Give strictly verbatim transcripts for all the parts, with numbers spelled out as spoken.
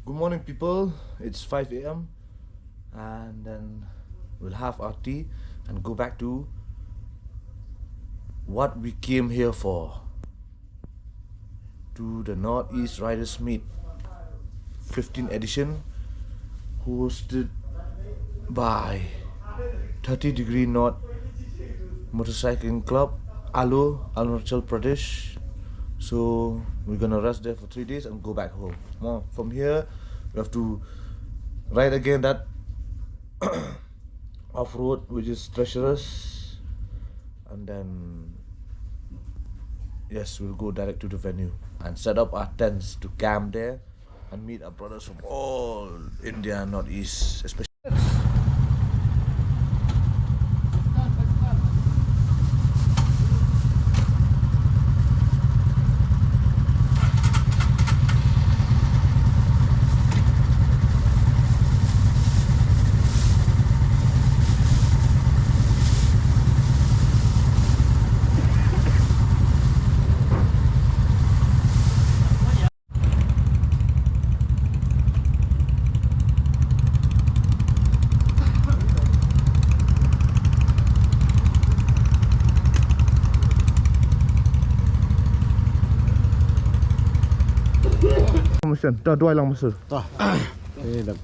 Good morning, people. It's five a m and then we'll have our tea and go back to what we came here for. To the Northeast Riders Meet, fifteenth edition, hosted by thirty Degree North Motorcycling Club, Alo, Arunachal Pradesh. So we're gonna rest there for three days and go back home. Well, from here, we have to ride again that off-road, which is treacherous, and then, yes, we'll go direct to the venue and set up our tents to camp there and meet our brothers from all India, Northeast, especially. Mission, da duwai lang musul. Tah. Eh, dap.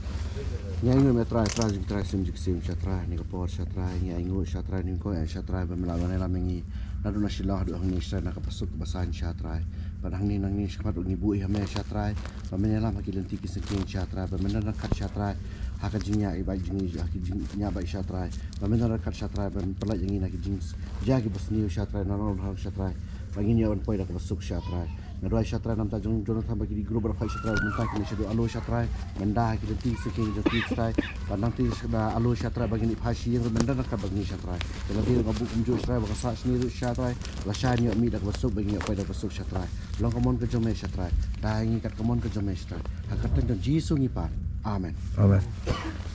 Ngi ainguh me Trai, Trai jong ki trai, sim jong ki sim, Shatrai, ha kane ka por, Shatrai, ngi ainguh, Shatrai, ngi kyrpad, Shatrai, ba me la wan ïalam ïa ngi naduh na Shillong haduh hangne, Shatrai, na ka ba suk ba saiñ, Shatrai. Bad hangne nangne shakhmat ruh ngi buh ïa me, Shatrai, ba men ïalam ha ki lynti ki syngkien, Shatrai, ba men don ryngkat, Shatrai, ha ka jingïaid bad jingïaid, ha ka jingïaid bad, Shatrai, ba men don ryngkat, Shatrai, ba men pynlait ïa ngi na ki jingjia ki basniew, Shatrai, na nongrim, Shatrai, ba ngin ïoh ban poi da ka ba suk, Shatrai. Nga duwai, Shatrai, namar jong Jonathan bad kine ki group ba la poi, Shatrai, mynta kine shaduh Alo, Shatrai, mynta ha ki lynti ki syngkien jong ki, Shatrai, bad nangta shaduh Alo, Shatrai, ba ngin ïa phai sha ïing ruh men don ryngkat bad ngi, Shatrai. Te lada nga buh kumjuh, Shatrai, ba ka sah shane ruh, Shatrai, lashai ngi ïoh mih da ka ba suk, ba ngin ïoh poi da ka ba suk, Shatrai. Long ka mon ka jong me, Shatrai. Da ïa ngi kat ka mon ka jong me, Shatrai. Ha ka kyrteng jong Jisu ngi pan. Amen. Amen.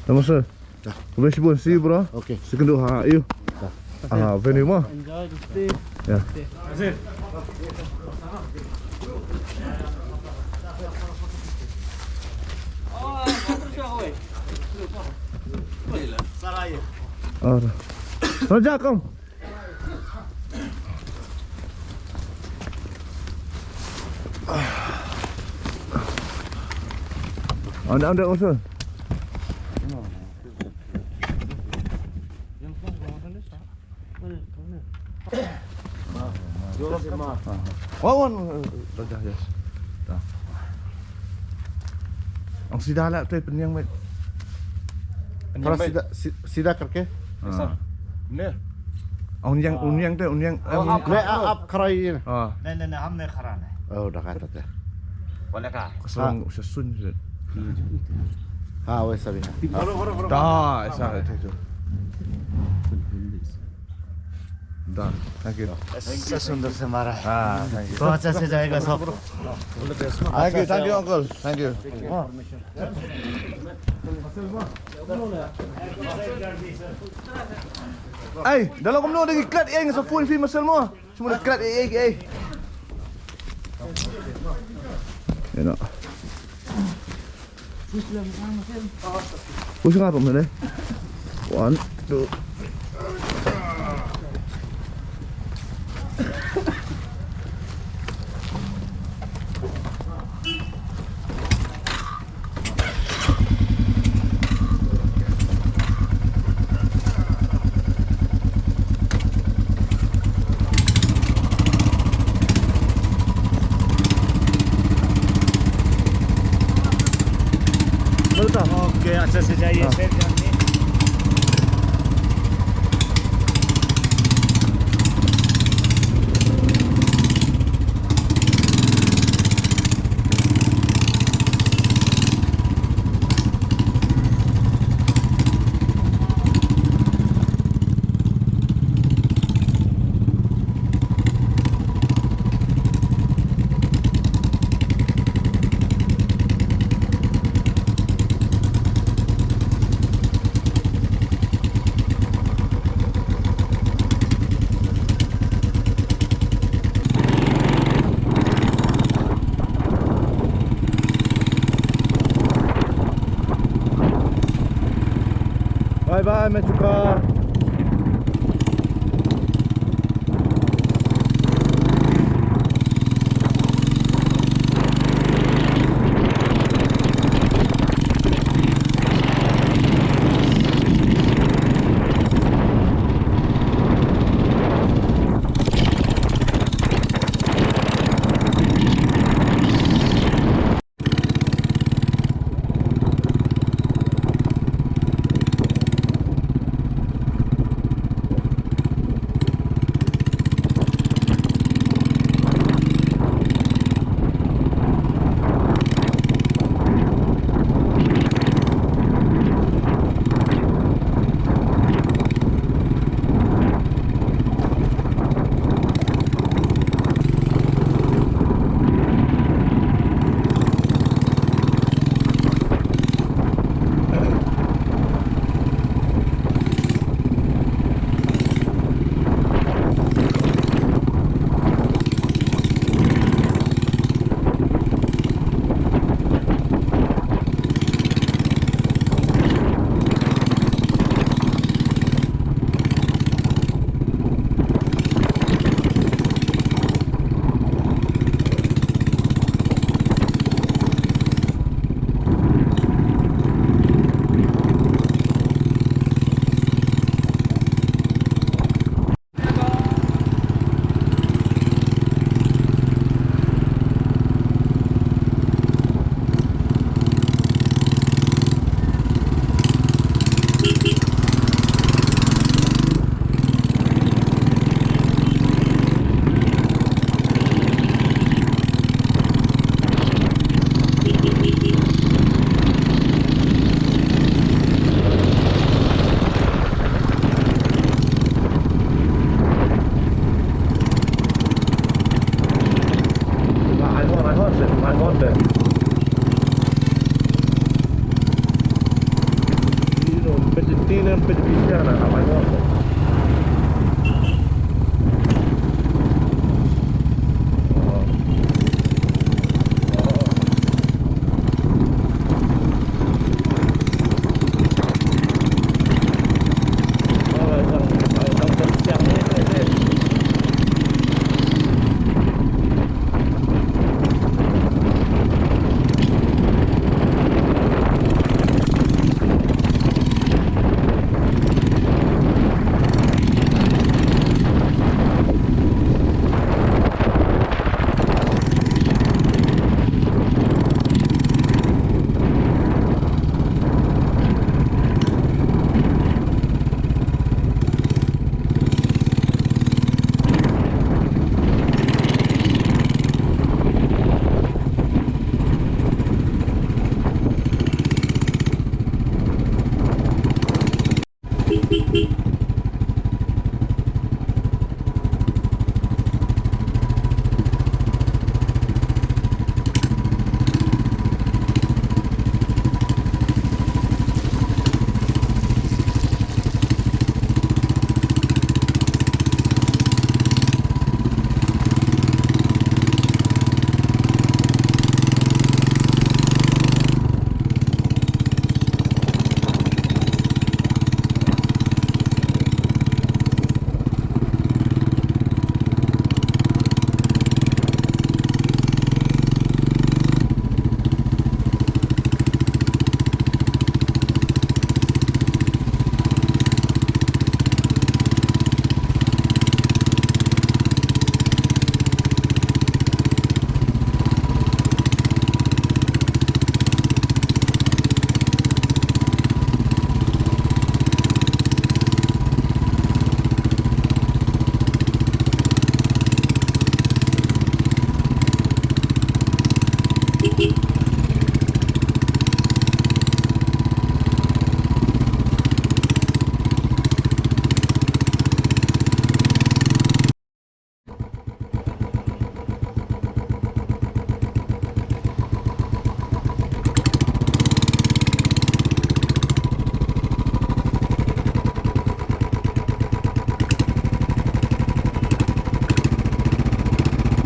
Namaste. Khublei shibun, see you, bro. Okay. See you ha, you. Ah, venue mo. Enjoy the stay. Yeah. Ah, Raja, come. Anda, anda, usul. Wan, wan, dah, dah, yes. Dah. Ang sida la, te pynïang, mate. Thora sida, si-, sida karke? Ah. Sir. Ne. Ang yang, ang yang te, ang yang, ang yang. Ap, ap, khara ye. Ah. Ne, ne, ne, hum ne khara ne. Oh, dah kata te. Boleh kah? Ka song sa sun je. Ha, wei sabi. Da, esa, esa, esa. Da, thank you. ऐसा सुंदर से मारा है। हाँ, thank you। तो अच्छा से जाएगा सब। Thank you, thank you, uncle. Thank you. Ai, da la kumno da ki klet ïa nga sa phone phi masal mo. Shu mut klet ïa, ïa, ïa. You know. Push nga rum na deh. One, two. ओके, अच्छा से जाइए, हाँ। सेफ जर्नी। Bye, Mechuka.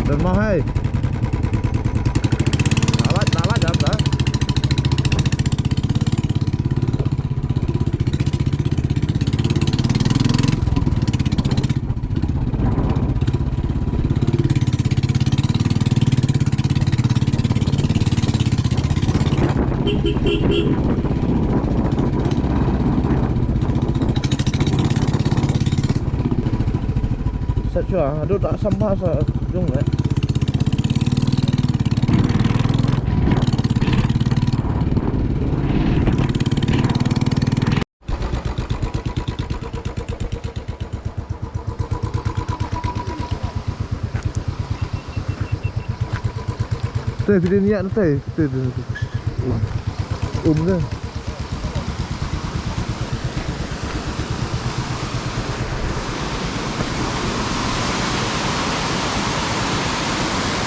Don ma hai. Alat, alat, alat. Sa chwa, ado ta sampha sa jong le. Te, phi dei ïa te, te, te, te. Um, um te.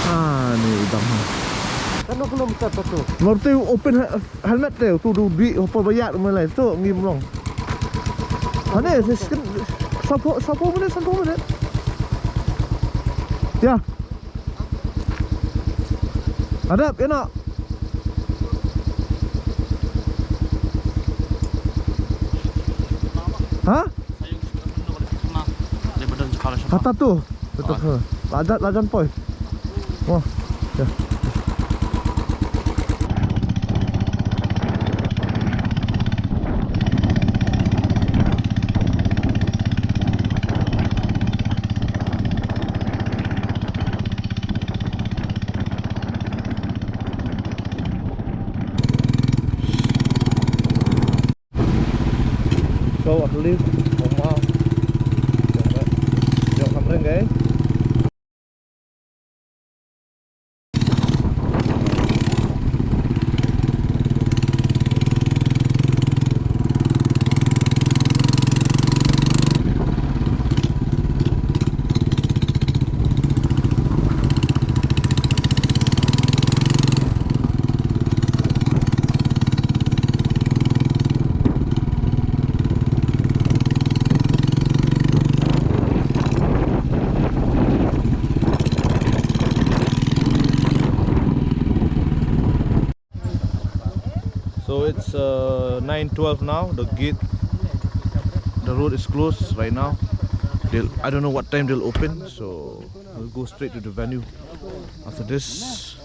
Ah, ni udang. Katno kilometer tu? Nor te open ha-, helmet te, tu du di, hopa bayar melai tu, ngim long. Hane, sisken, sapo, sapo minit, sapo minit. Ya. Hadap, ïa noh. Ha? Hata tu. Betul. Lajan, lajan poi. Wah. Ya. So, at least, Oma. Jom, jom, jom, jom, jom. So it's, uh, nine twelve now. The gate, the road is closed right now. They'll, I don't know what time they'll open, so we'll go straight to the venue after this.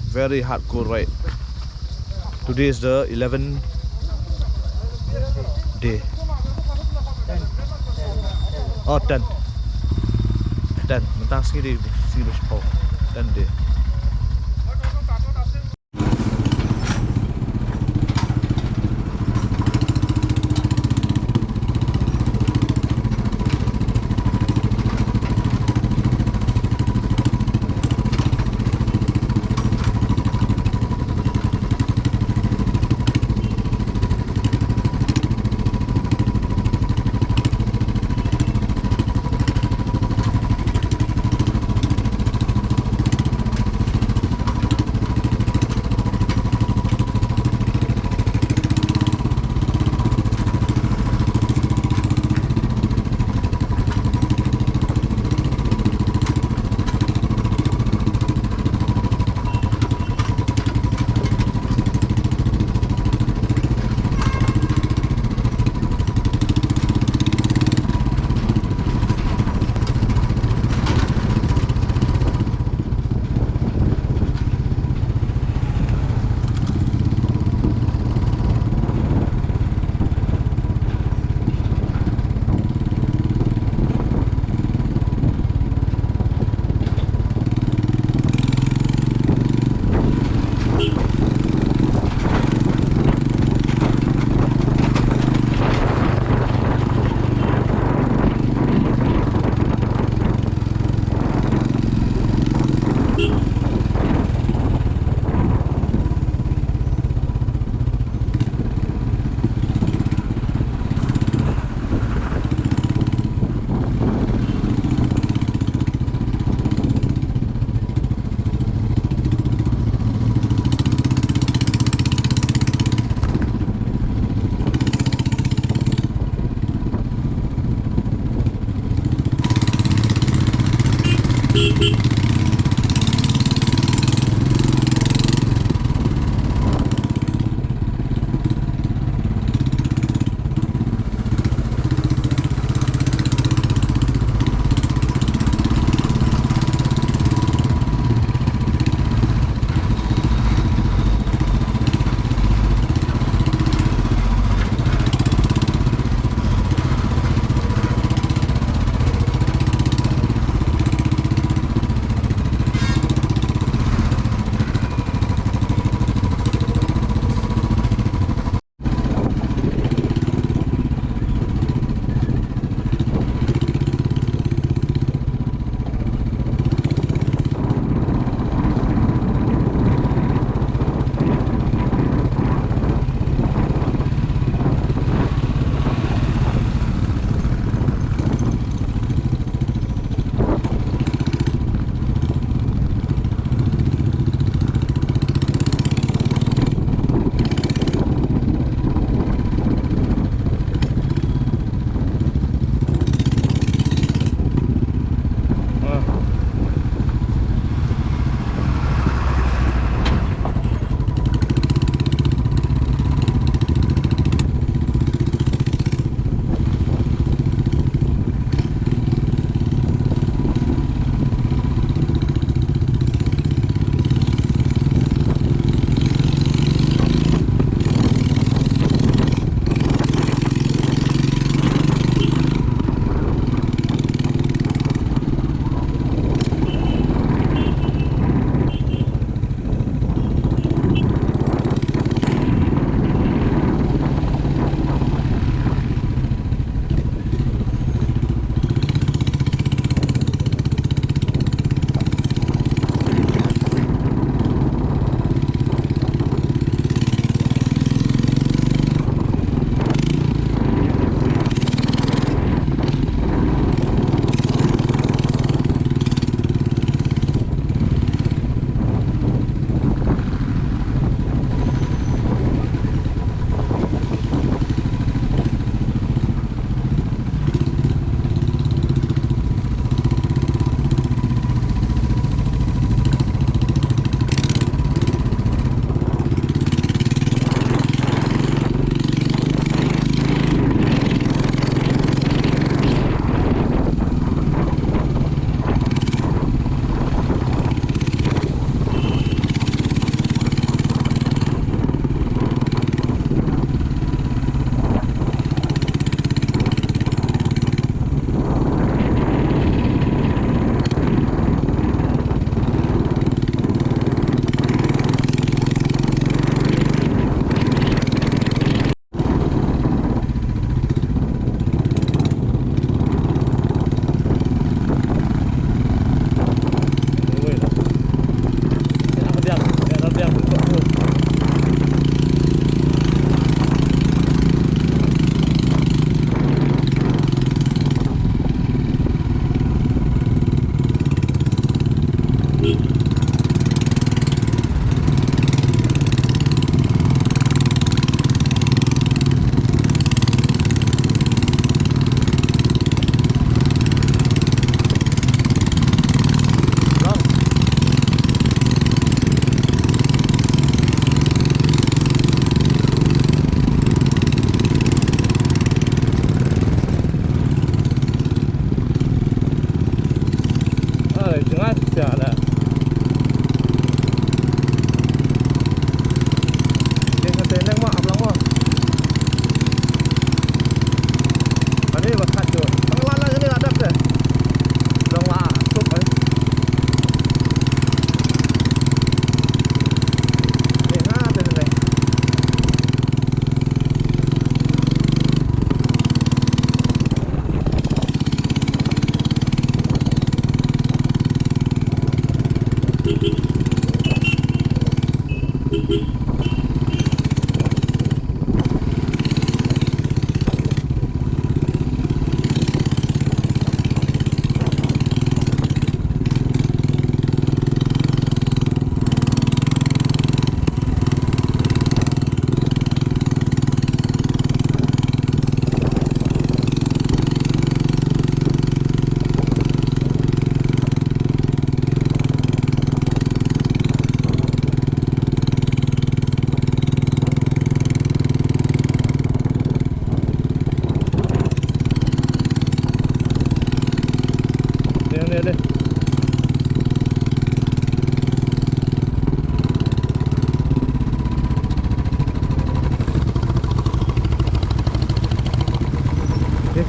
Very hardcore ride. Today is the eleventh day. Oh, ten. Ten. Mynta sngi dei, sngi ba shiphew. Ten day.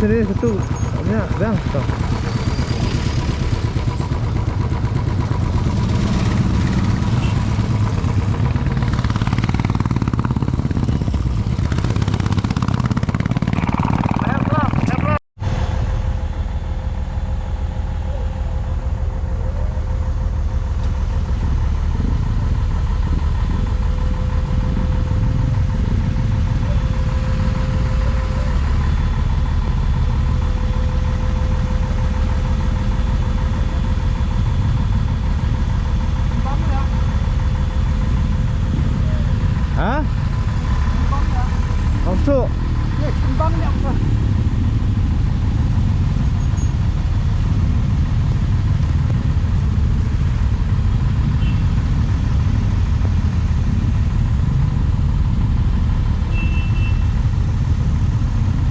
Sini satu. Banyak, dah. Ha? Ong tu.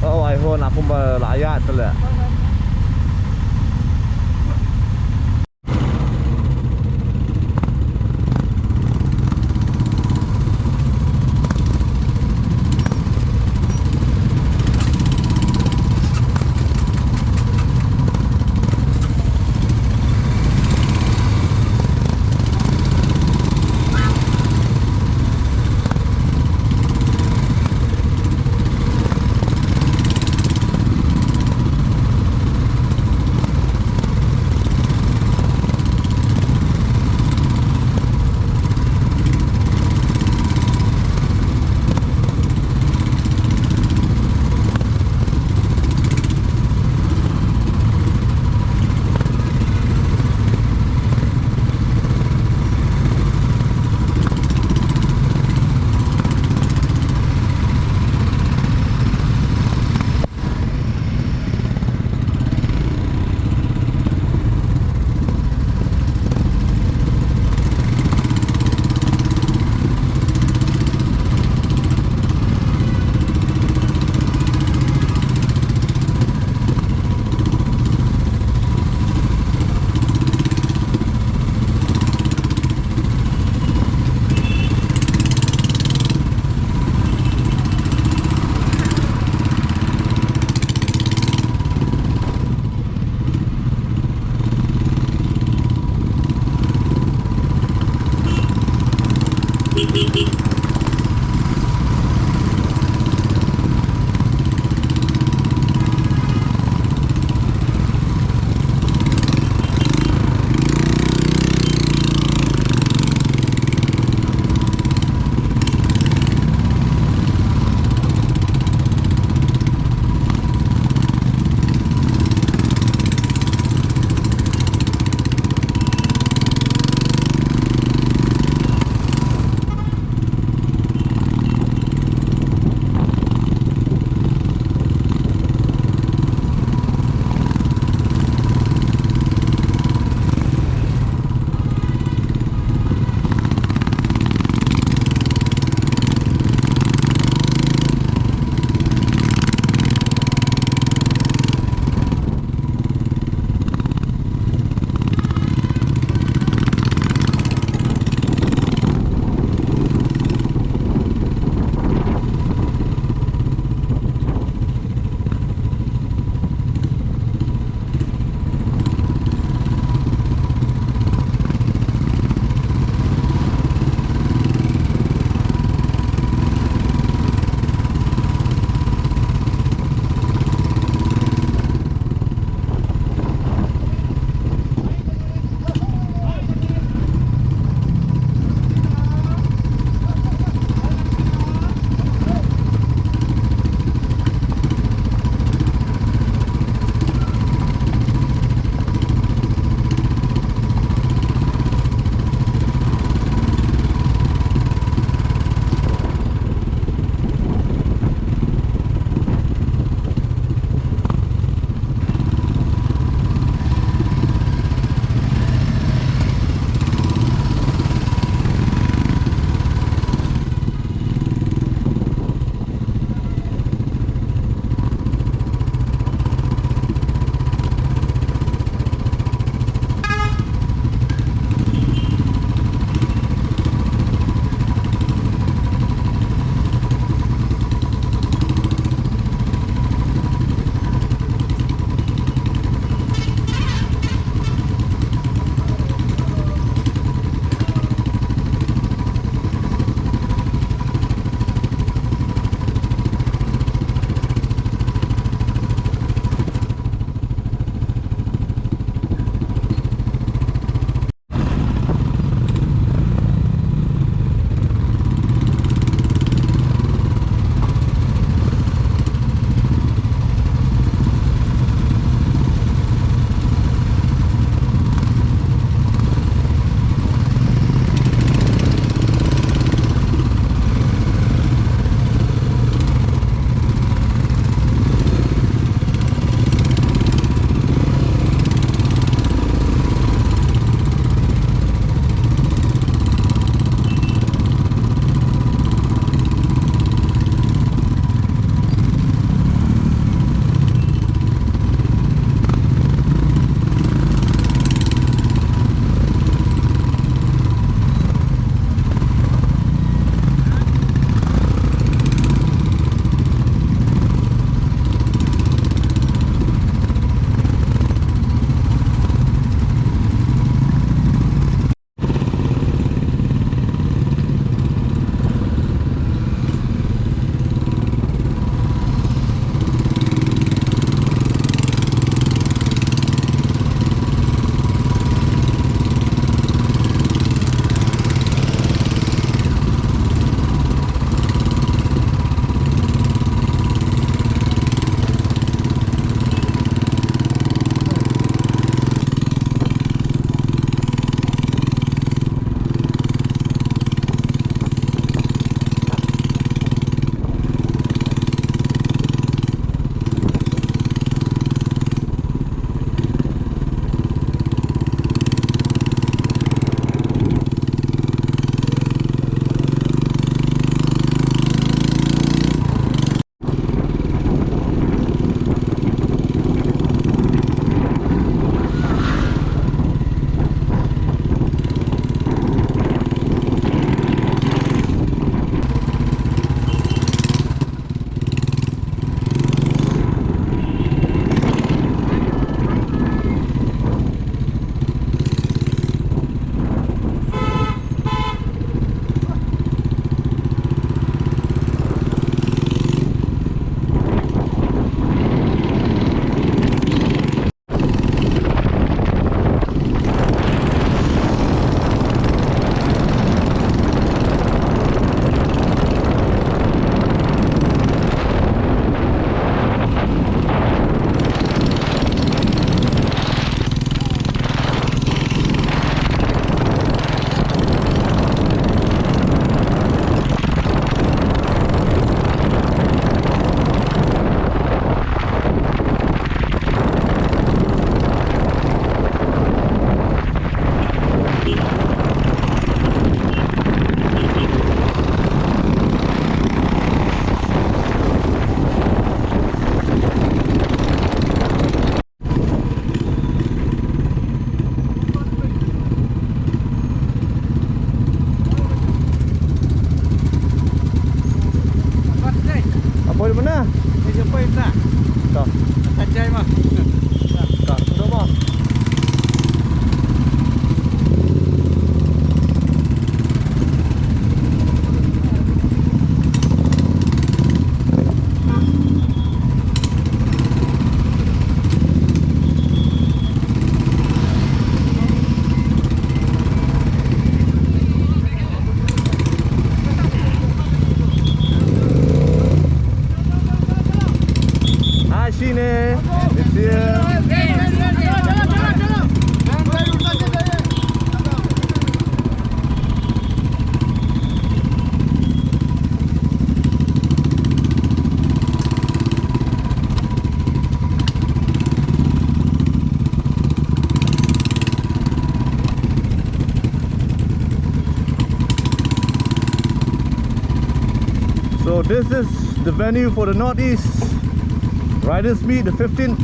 Oh, ai ho na kumba la ya tele. Oi, ta. Ta. Ta jai ma. Ta, ta ma. Hi, Shine. It's here. So this is the venue for the Northeast Riders Meet, the fifteenth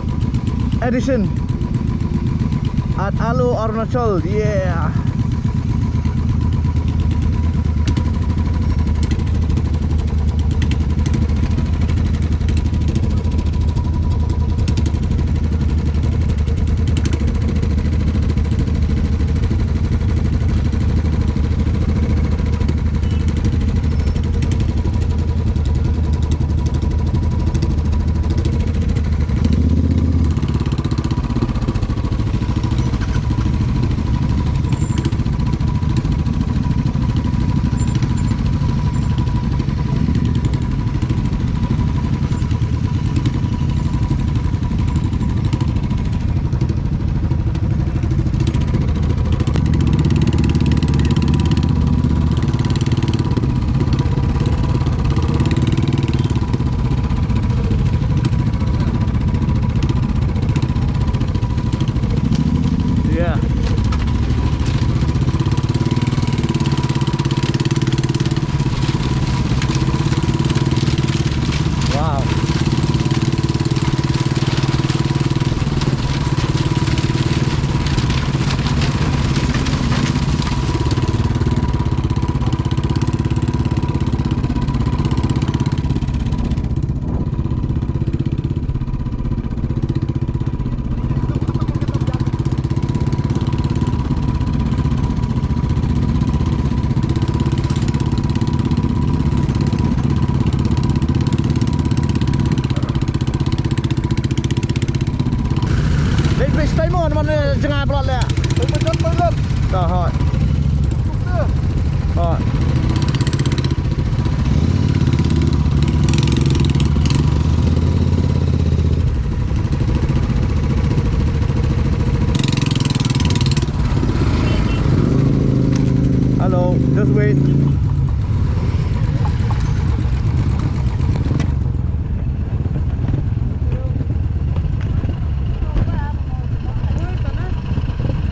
edition at Alo, Arunachal. Yeah. Yeah. Wow. Leit beit stai mo, namar jngai palat leh. Leit beit stai mo. Ta hoi. Hoi. Hello, just wait.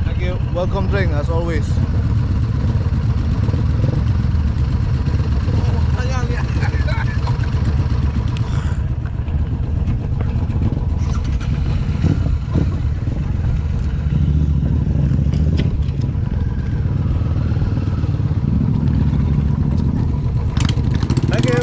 Thank you. Welcome drink as always. Thank you.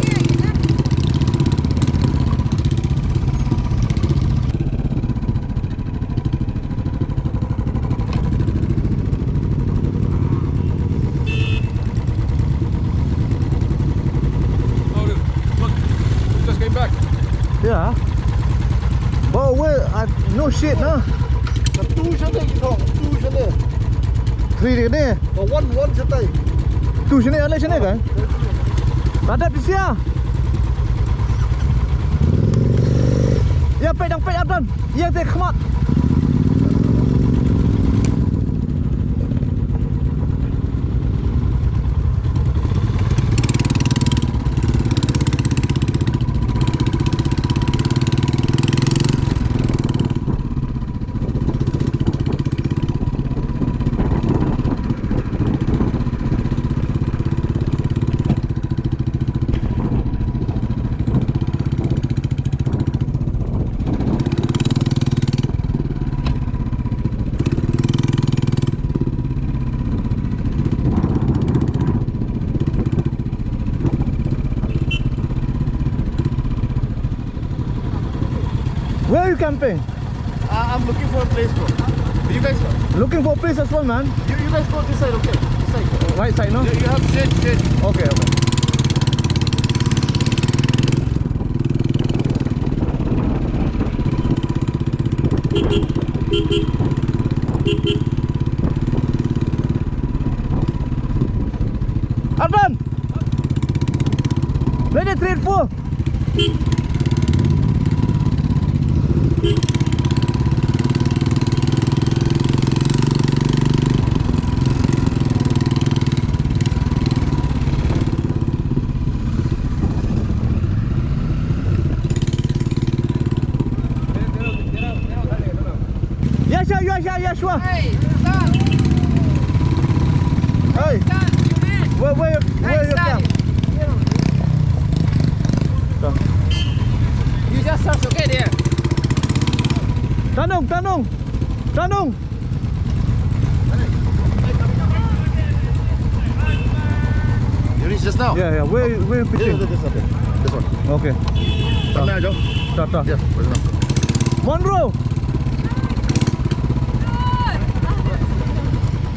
Oh, dude, look, we just came back. Yeah. Oh, well, I, no shit, no. Two shane ki thong, two shane. Three ne? Oh, one, one shane. Two shane, ale shane ka? Ada pisia. Ya, peit dang, peit, Abdan. Ïa te khmat. Camping. Uh, I'm looking for a place, bro. You guys go. Looking for a place as well, man. You, you guys go this side, okay? This side. Right side, no? You, you have shade, shade. Okay, okay. Advan! Ready, three, four. Yes, sir, yes, sir, yes, sir. Hey, stop. Hey. Stop, you man. Where, where, where Hey, you stop. Come? You just stop, okay, there. Tanung, Tanung. Tanung. You reach just now? Yeah, yeah. Where, where you This, pitching? This, this, okay. This one. Okay. Come here, Joe. Ta, ta. Yes, right now. Monroe.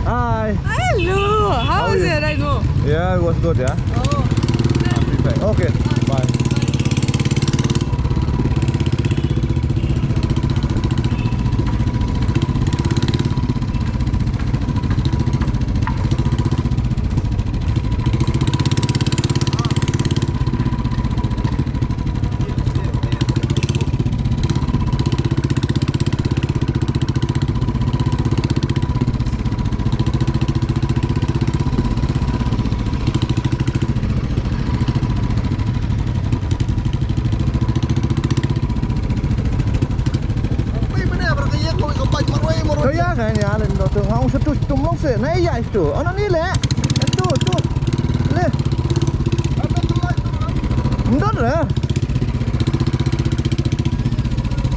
Hi. Hello. How How are was you? It? I know. Yeah, it was good, yeah. Oh. Okay, bye. Kaya kan ya, len do tu ngau satu tum long se. Nai ya itu. Ana ni le. Tu, tu. Le. Ndon le.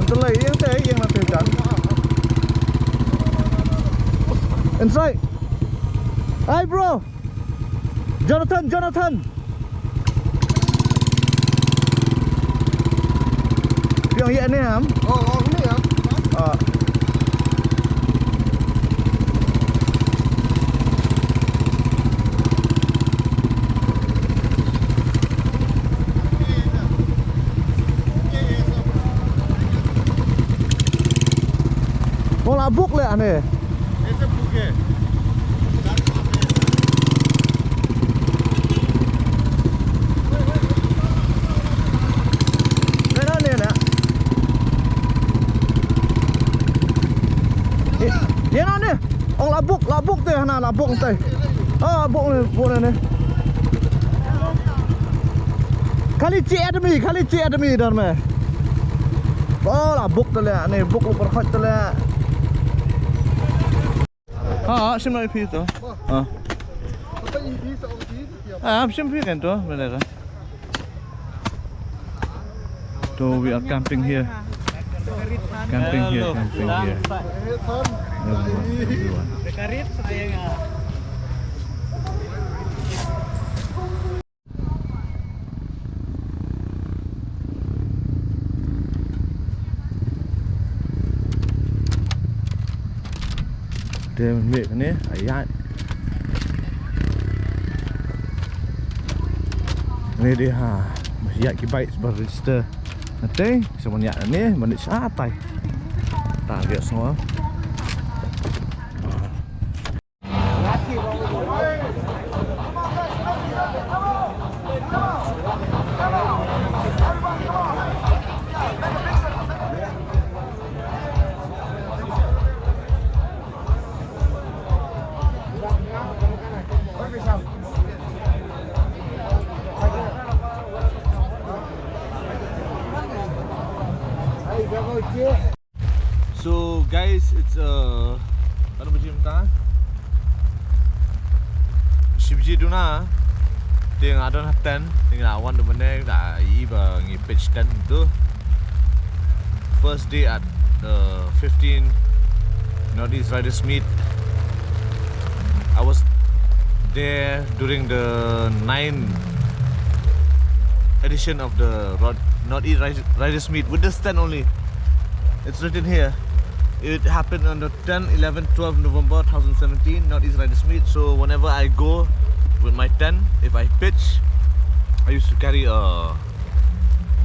Ndon le yang te yang na te kan. Inside. Hi, bro. Jonathan, Jonathan. Phi ïa ne ham? Oh, oh, ne ham. Ah. Ong la buk le ane. Ïa na ne. Ong la buk, la buk te hana la buk te. Ah, buk ne, buk ne ne. Khali chi admi, khali chi admi dar me. Oh, la buk te le, ne buk lu parkhat te le. Ah, shim mai phi to. Ah. Ah, shim phi kan to, mana ra. So we are camping here. Camping here, camping here. Everyone, everyone. Te mynmiet kane, ai ïaid. Kane dei ha, ïaid ki bike ba register. Nate, sa ban ïaid kane, ban ïaid shatai. Ta ïaid sngew. So guys, it's uh, ano ba jim ta? Shibji duna. Te nga don ha tent, te nga wan da mane da i ba ngi pitch tent tu. First day at the fifteen Northeast Riders Meet. I was there during the ninth edition of the Rod-, Northeast Riders Meet with this tent only. It's written here. It happened on the ten, eleven, twelve November two thousand seventeen, Northeast Riders Meet. So whenever I go with my tent, if I pitch, I used to carry a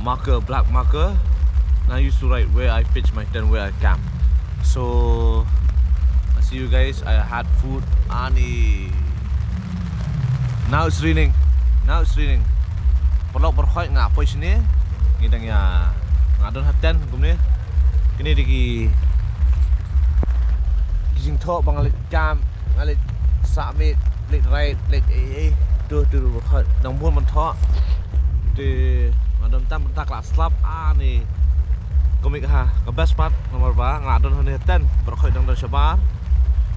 marker, black marker, and I used to write where I pitch my tent, where I camp. So I see you guys. I had food ani. Now it's raining. Now it's raining. Paralok parkhoi nga poi shane. Ngi dang ïa, nga don ha tent kumne. Kine dei ki jingthoh ba nga leit camp, nga leit sah miet, leit ride, leit ei ei. Tu tu parkhoi dang bun ban thoh. Te nga don tam ban tak la slap ani. Kumne ka ha ka best part namar ba nga don ha ne ha tent, parkhoi dang don shabar.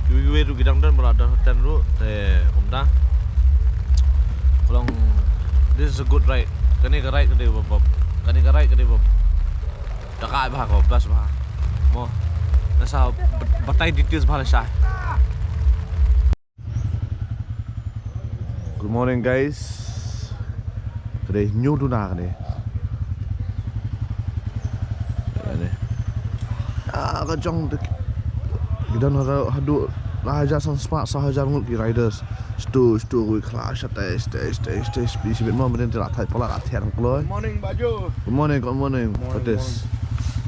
Kiwei kiwei ruh ki dang don ba la don ha tent ruh. Te kumta ka long, this is a good ride. Kane ka ride ka dei ba, ba, kane ka ride ka dei ba. Da ka ai bha, ka best bha. Mo. Nasa batai details bha la shai. Good morning, guys. Ka dei hynñiew duna kane. Kane. Ah, ka jong de. Ki don haduh, haduh lai hajar san spah, san hajar ngut ki riders. Stu, stu, wi khla, shatei, shatei, shatei, shatei, spi, spi, mo, mending te la thait pala, la thiang kloi. Morning, Baju. Good morning, good morning. Morning, Patis. Morning.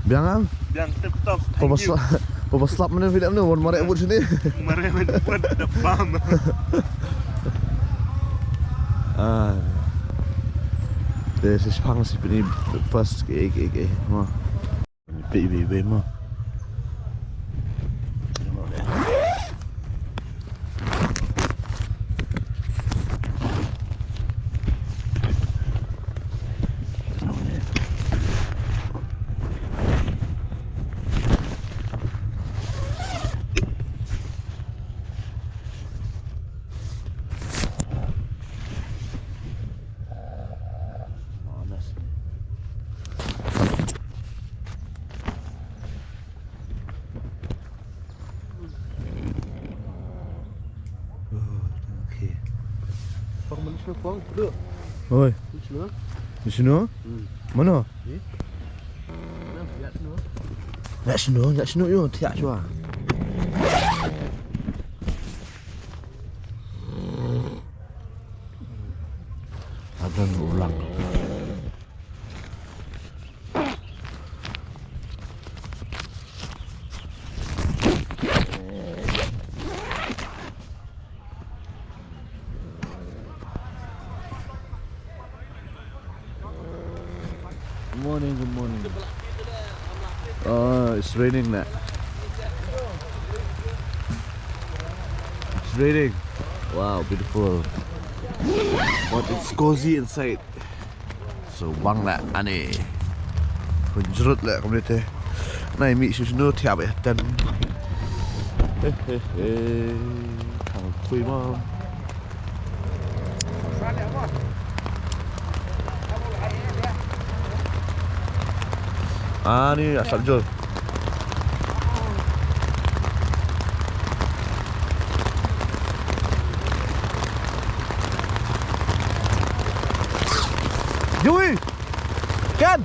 Biang am? Biang tip top. Thank you. Papa sla-, papa slap mending film ni, wan mareh wut sini. Mareh wut, wut, the bam. Ah. This is pang si pini first ke, ke, ke. Ma. Baby, baby, ma. Oi. Di sini? Hmm. Mana? Di? Nah, lihat sini. Lihat sini, lihat sini, yo, tiak cua. Ada ulang. Good morning, good morning. Oh, it's raining now. It's raining. Wow, beautiful. But it's cozy inside. So, bang lah ani. Kunjrut lah kumne te. Nai mi su sunu tiap ya ten. He he he. Kang kui ma. Ani asap jol. Jui! Ken!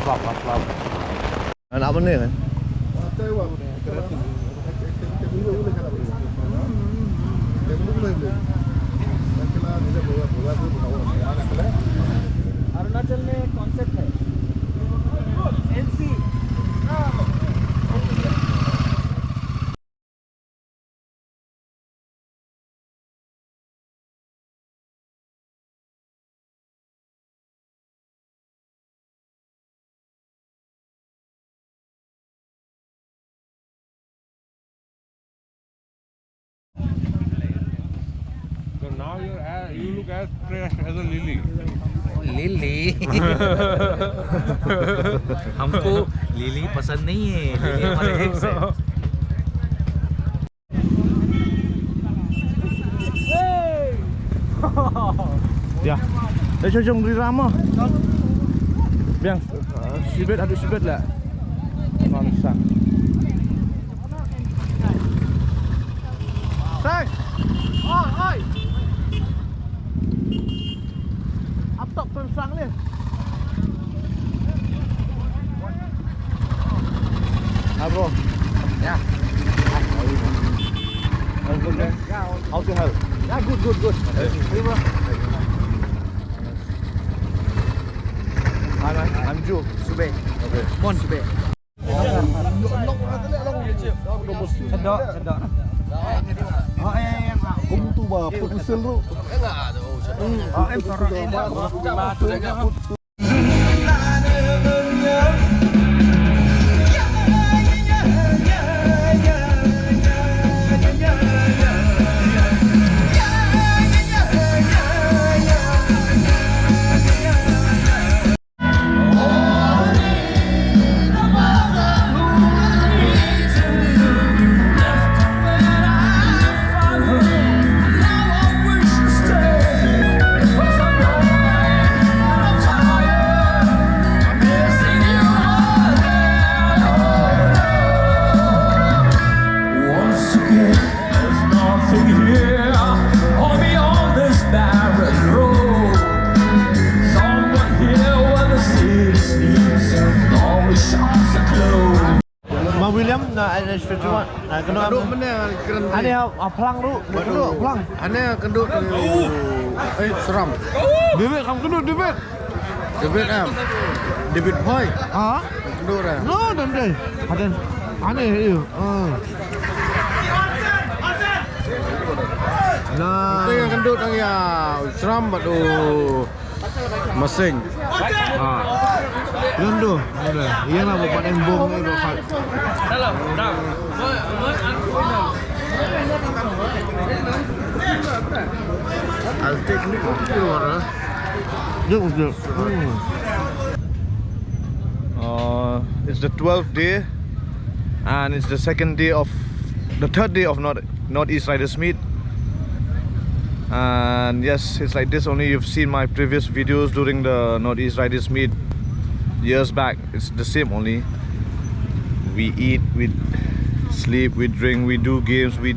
Slap, slap. Anak apa ni, kan? अरुणाचल में कॉन्सेप्ट है एनसी। So now you are, you look as fresh as a lily. लिली। हमको लिली पसंद नहीं है, लिली हमारे एक्स है। Yeah. Dei sha jong Ri Ram mo. Biang, uh, shibit, haduh shibit lah. Ngan sang. Sang. Oi, oi. Ap tok pyn sang leh. Ah, bro. Yeah. How's it going? How's your health? Yeah, good, good, good. Okay. Hey, bro. Hi, man. I'm Joe. Subeh. Okay. Mon Subeh. Sedok, sedok. Oh, eh, eh, eh. Kum tu ba, put usil tu. Oh, eh, sorok, eh, Once again, there's nothing here on, beyond this barren road. Somewhere here where the city sleeps, all the shops are closed. Ma William na N H fifty-one. Na kano am? Kano mana kren? Ani ha, ha Phlang ruh. Kano Phlang? Ani kano, eh, Sram. David, kam kano David? David am. David Boy. Ha? Kano ra? No, dan dei. Hadan. Ani, iyo. Ah. Na. Itu yang kendut yang ya Sram bad u Masing. Ha. Lem tu. Ïa lah, buat yang bong ni, buat. I'll take a picture, ah. Jom, jom. Hmm. Uh, it's the twelfth day, and it's the second day of the third day of North Northeast Riders Meet. And yes, it's like this only. You've seen my previous videos during the Northeast Riders Meet years back. It's the same only. We eat, we sleep, we drink, we do games, we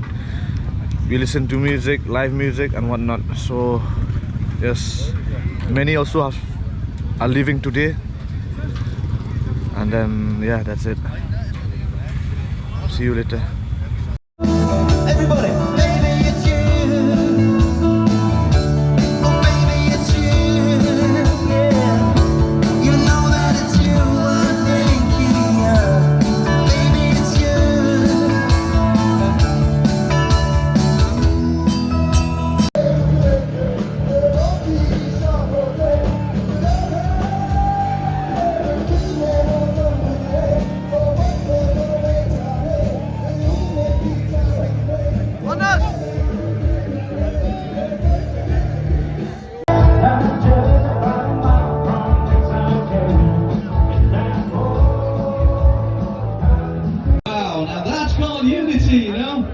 we listen to music, live music and whatnot. So yes, many also have are leaving today. And then yeah, that's it. See you later. Everybody, baby, it's you. Oh, baby, it's you. Yeah. You know that it's you I'm thinking of. Baby, it's you. Wow, now that's called unity, you know?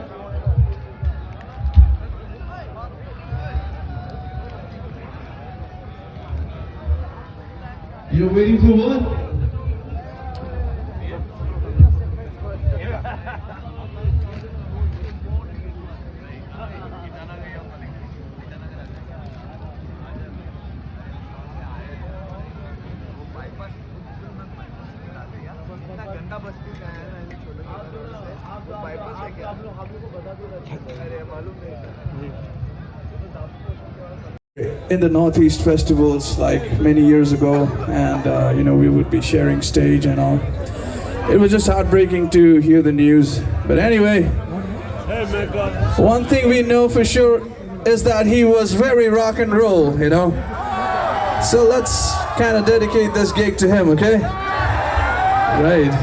You're waiting for what? In the Northeast festivals, like, many years ago, and uh, you know, we would be sharing stage and all. It was just heartbreaking to hear the news. But anyway, one thing we know for sure is that he was very rock and roll, you know. So let's kind of dedicate this gig to him, okay? Right.